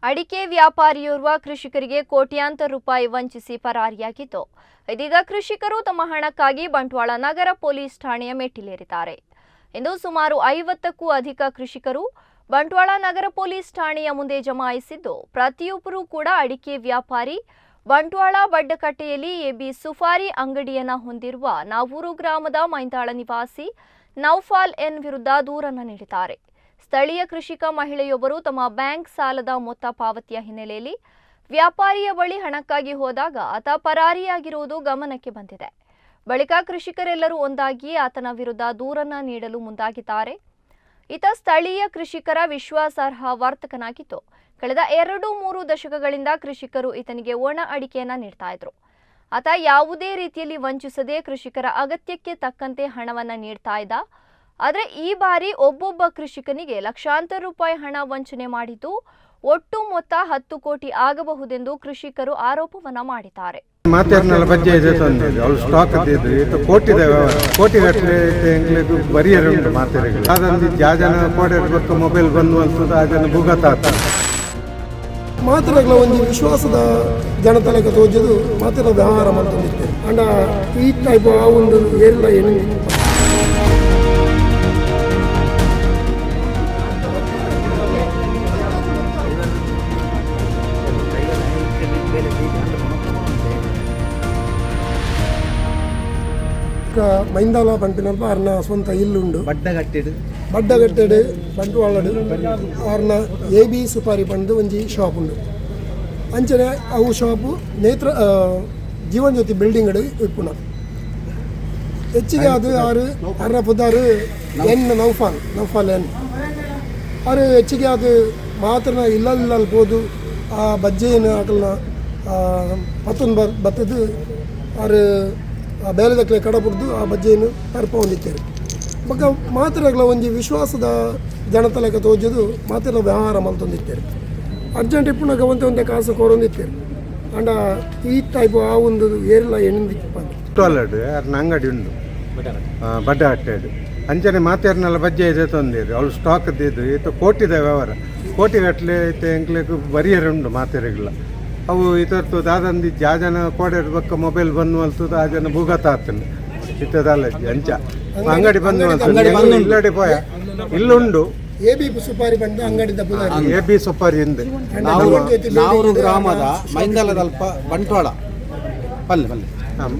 ಅಡಿಕೆ ವ್ಯಾಪಾರಿಯೋರ್ವ ಕೃಷಿಕರಿಗೆ ಕೋಟ್ಯಾಂತರ ರೂಪಾಯಿ ವಂಚಿಸಿ ಪರಾರಿಯಾಗಿದ್ದು, ಇದೀಗ ಕೃಷಿಕರು ತಮ್ಮ ಹಣಕ್ಕಾಗಿ ಬಂಟ್ವಾಳ ನಗರ ಪೊಲೀಸ್ ಠಾಣೆಯ ಮೆಟ್ಟಿಲೇರಿದ್ದಾರೆ. ಇಂದು ಸುಮಾರು 50ಕ್ಕೂ ಅಧಿಕ ಕೃಷಿಕರು ಬಂಟ್ವಾಳ ನಗರ ಪೊಲೀಸ್ ಠಾಣೆಯ ಮುಂದೆ ಜಮಾಯಿಸಿದ್ದು, ಪ್ರತಿಯೊಬ್ಬರೂ ಕೂಡ ಅಡಿಕೆ ವ್ಯಾಪಾರಿ ಬಂಟ್ವಾಳ ಬಡ್ಡಕಟ್ಟೆಯಲ್ಲಿ ಎಬಿ ಸುಫಾರಿ ಅಂಗಡಿಯನ್ನ ಹೊಂದಿರುವ ನಾವೂರು ಗ್ರಾಮದ ಮೈಂದಾಳ ನಿವಾಸಿ ನೌಫಾಲ್ ಎನ್ ವಿರುದ್ಧ ದೂರನ್ನ ನೀಡಿದ್ದಾರೆ. ಸ್ಥಳೀಯ ಕೃಷಿಕ ಮಹಿಳೆಯೊಬ್ಬರು ತಮ್ಮ ಬ್ಯಾಂಕ್ ಸಾಲದ ಮೊತ್ತ ಪಾವತಿಯ ಹಿನ್ನೆಲೆಯಲ್ಲಿ ವ್ಯಾಪಾರಿಯ ಬಳಿ ಹಣಕ್ಕಾಗಿ ಹೋದಾಗ ಆತ ಪರಾರಿಯಾಗಿರುವುದು ಗಮನಕ್ಕೆ ಬಂದಿದೆ. ಬಳಿಕ ಕೃಷಿಕರೆಲ್ಲರೂ ಒಂದಾಗಿ ಆತನ ವಿರುದ್ಧ ದೂರನ್ನ ನೀಡಲು ಮುಂದಾಗಿದ್ದಾರೆ. ಈತ ಸ್ಥಳೀಯ ಕೃಷಿಕರ ವಿಶ್ವಾಸಾರ್ಹ ವರ್ತಕನಾಗಿದ್ದು, ಕಳೆದ 2-3 ದಶಕಗಳಿಂದ ಕೃಷಿಕರು ಈತನಿಗೆ ಒಣ ಅಡಿಕೆಯನ್ನ ನೀಡ್ತಾ ಇದ್ರು. ಆತ ಯಾವುದೇ ರೀತಿಯಲ್ಲಿ ವಂಚಿಸದೆ ಕೃಷಿಕರ ಅಗತ್ಯಕ್ಕೆ ತಕ್ಕಂತೆ ಹಣವನ್ನ ನೀಡ್ತಾ ಇದ್ದ. ಆದರೆ ಈ ಬಾರಿ ಒಬ್ಬೊಬ್ಬ ಕೃಷಿಕನಿಗೆ ಲಕ್ಷಾಂತರ ರೂಪಾಯಿ ಹಣ ವಂಚನೆ ಮಾಡಿದ್ದು, ಒಟ್ಟು ಮೊತ್ತ 10 ಕೋಟಿ ಆಗಬಹುದೆಂದು ಕೃಷಿಕರು ಆರೋಪವನ್ನ ಮಾಡಿದ್ದಾರೆ. ಮಾತೆರ್ನಲ್ಲ ಬಜ್ಜೆ ಇದೆ ತಂದಿದ್ದು ಅವ್ಳು ಸ್ಟಾಕ್ ಇದ್ದಿದ್ದು ಇತ್ತು ಕೋಟಿದ ವ್ಯವಹಾರ ಕೋಟಿ ಗಟ್ಟಲೆ ಎಂಗ್ಲಿಗೆ ಬರಿಯರು ಉಂಟು ಮಾತೆರೆಗಳು ಅದಂದು ಜನ ಕೋಡೆ ಬೊಕ್ಕ ಮೊಬೈಲ್ ಬಂದು ಅಂತದ್ದು ಆ ಜನ ಭೂಗತ ಆತ. ಮಾತ್ರಗಳ ಒಂಜಿ ವಿಶ್ವಾಸದ ಜನತಲೆಕ ತೋಜದು ಮಾತ್ರ ವ್ಯವಹಾರ ಮಲ್ತೊಂದಿತ್ತೆ. ಅಂಡ ಈ ಟೈಪ್ ಆ ಒಂದು ಏರ್ಲ ಎಣ್ಣೆ. ಮೈಂದಾಲ ಪನ್ಪಿನಲ್ಪ ಅರ್ನ ಸ್ವಂತ ಇಲ್ಲುಂಡು. ಬಡ್ಡಗಟ್ಟೆಡು. ಬಡ್ಡಗಟ್ಟೆಡು ಬಂಟ್ವಾಳಡು ಆರ್ನ ಎ ಬಿ ಸುಪಾರಿ ಪಂದು ಒಂಜಿ ಶಾಪ್ ಉಂಡು. ಅಂಚನೆ ಅವು ಶಾಪು ನೇತ್ರ ಜೀವನ್ ಜ್ಯೋತಿ ಬಿಲ್ಡಿಂಗ್ ಇಪ್ಪುನ. ಹೆಚ್ಚಿಗೆ ಅದು ಆರು ಅರ್ನ ಪುದಾರು ಎನ್ ನೌಫಾಲ್, ನೌಫಾಲ್ ಎನ್. ಆರು ಹೆಚ್ಚಿಗೆ ಅದು ಮಾತ್ರ ಇಲ್ಲ ಇಲ್ಲ ಪೋದು ಆ ಬಜ್ಜೆಯನ್ನು ಅಕಲ್ನ ಪತ್ತೊಂದು ಬತ್ತದು ಆರು ಆ ಬೇಲೆದಕ್ಲೆ ಕಡಪುಡ್ದು ಆ ಬಜ್ಜೆಯನ್ನು ಪರ್ಪೊಂದಿತ್ತೇವೆ. ಬೊಕ್ಕ ಮಾತ್ರಗಳ ಒಂಜಿ ವಿಶ್ವಾಸದ ಜನತಲೆಕ ತೋಜದು ಮಾತ್ರ ವ್ಯವಹಾರ ಮಲ್ತೊಂದಿತ್ತೇವೆ. ಅರ್ಜೆಂಟ್ ಇಪ್ಪುನಗ ಒಂತೆ ಒಂತೆ ಕಾಸು ಕೊರೊಂದಿತ್ತೇವೆ. ಅಂಡ ಈ ಟೈಪ್ ಆ ಒಂದು ಏರ್ಲ ಎಣ್ಣೆ. ಟೋಲಡ್ ಅರ್ನ ಅಂಗಡಿ ಉಂಡು ಬಡ್ಡಗಟ್ಟೆಡು. ಅಂಚನೆ ಮಾತೆರ್ನಲ್ಲ ಬಜ್ಜೆ ಇದೆ ತಂದಿದ್ದು ಅವಳು ಸ್ಟಾಕ್ ಇದ್ದಿದ್ದು ಇತ್ತು ಕೋಟಿದ ವ್ಯವಹಾರ ಕೋಟಿ ಗಟ್ಟಲೆ ಇತ್ತು ಎಂಗ್ಲಿಗೆ ಬರಿಯರು ಉಂಟು ಮಾತೆರೆಗಳ ಅವು ಇತರ್ತು ದಾದಂದಿ ಜನ ಕೋಡೆ ಬೊಕ್ಕ ಮೊಬೈಲ್ ಬಂದು ಅಲ್ತದ ಆ ಜನ ಭೂಗತ ಆತನು ಇತ್ತದಲ್ಲ ಅಂಚ ಅಂಗಡಿ ಬಂದು ಮಲ್ತದ್ದು ಇಲ್ಲಡೆ ಪೋಯ ಇಲ್ಲುಂಡು. ಎ ಬಿ ಸುಪಾರಿ ಬಂದು ಅಂಗಡಿದ ಪುದಾರ್. ಎ ಬಿ ಸುಪಾರಿ ಹಿಂದೆ. ನಾವೂರು ಗ್ರಾಮದ ಮೈಂದಲದಲ್ಪ ಬಂಟ್ವಾಳ ಪಲ್ಲೆ ಪಲ್ಲೆ. ಹಾಂ.